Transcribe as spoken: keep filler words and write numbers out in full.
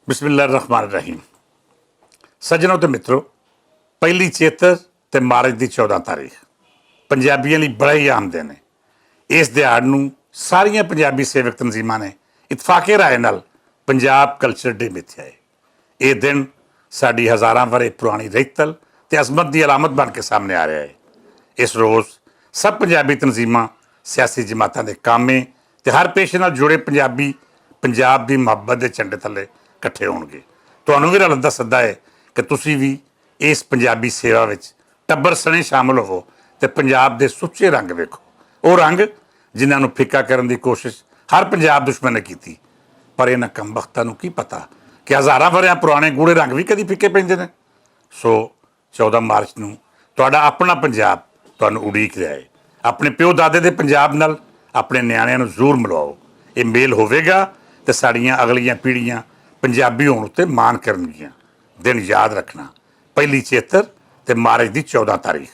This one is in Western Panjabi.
بسم اللہ الرحمن الرحیم۔ سجنوں تے متروں، پہلی چیتر تے مارچ دی چودہ تاریخ پنجابیاں لئی بڑا ہی اہم دن ہے۔ اس دھیاڑ نوں ساریاں پنجابی سیوک تنظیماں نے اتفاق رائے نال پنجاب کلچر ڈے متھیا ہے۔ ایہہ دن ساڈی ہزاراں ورے پرانی رہتل تے عظمت دی علامت بن کے سامنے آ رہا ہے۔ اس روز سب پنجابی تنظیماں، سیاسی جماعتاں دے کامے تے ہر پیشے نال جڑے پنجابی پنجاب دی محبت دے چنڈے تھلے کٹھے ہون گے۔ تہانوں وی رلدا سدا ہے کہ تسی وی اس پنجابی سیوا وچ ٹبر سنے شامل ہوو تے پنجاب دے سچے رنگ ویکھو، او رنگ جنہاں نوں پھکا کرن دی کوشش ہر پنجاب دشمن نے کیتی۔ پر انہاں کم بختاں نوں کی پتا کہ ہزاراں وریاں پرانے گوڑے رنگ وی کدی پھکے پیندے نے۔ سو چودہ مارچ نوں تہاڈا اپنا پنجاب تہانوں اڈیک رہا ہے۔ اپنے پیو دادے دے پنجاب نال اپنے نیانیاں نوں ضرور ملواؤ۔ ایہہ میل ہووے گا تے ساڈیاں اگلیاں پیڑھیاں پنجابی ہون اتے مان کرنگیاں۔ دن یاد رکھنا، پہلی چیتر تے مارچ دی چودہ تاریخ۔